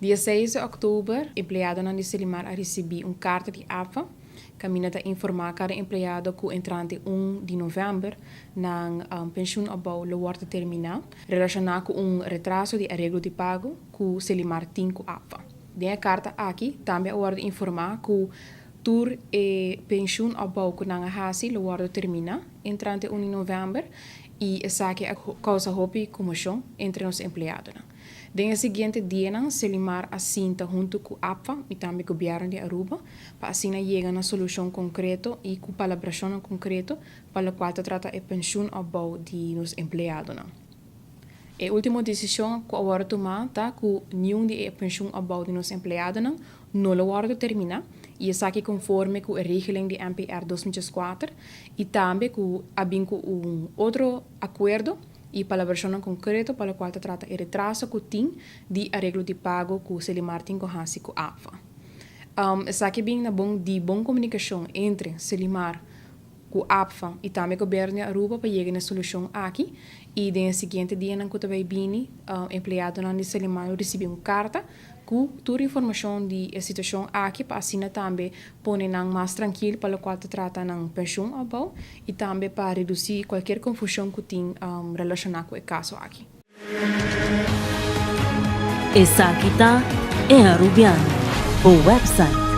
Dia 6 di òktober, empleadonan di Selimar a risibí un karta di APFA kaminda ta informá kada empleado ku entrante 1 di novèmber nan penshunopbouw lo wòrdu terminá, relashoná ku un retraso di areglo di pago ku Selimar tin ku APFA. Den e karta aki tambe a wòrdu informá ku tur e penshunopbouw ku nan a hasi lo wòrdu terminá entrante 1 di novèmber i esaki a kousa hopi komoshon entre nos empleadonan. Den e siguiente dianan Selimar a sinta huntu ku APFA i tambe Gobièrnu di Aruba pa asina yega na solushon konkreto i ku palabrashonnan konkreto pa lokual ta trata e penshunopbouw di nos empleadonan. E último desishon ku a wòrdu tumá ta ku niun di e penshunopbouw di nos empleadonan no lo wòrdu terminá i esaki konforme ku e regeling di NPR 2004 i tambe ku a bin ku un otro akuerdo i palabrashonnan konkreto pa lokual ta trata e retraso ku tin di areglo di pago ku Selimar tin ku hasi ku APFA. Esaki bin na bon di bon komunikashon entre Selimar ku APFA i tambe Gobièrnu di Aruba pa yega na e solushon aki i den e siguiente dianan ku ta bai bini empleadonan di Selimar lo risibí un karta ku tur informashon di e situashon aki pa asina tambe pone nan mas trankil pa lokual ta trata nan penshun opbou i tambe pa redusí kualkier konfushon ku tin relashoná ku e kaso aki. Esaki ta E Arubiano, bo website.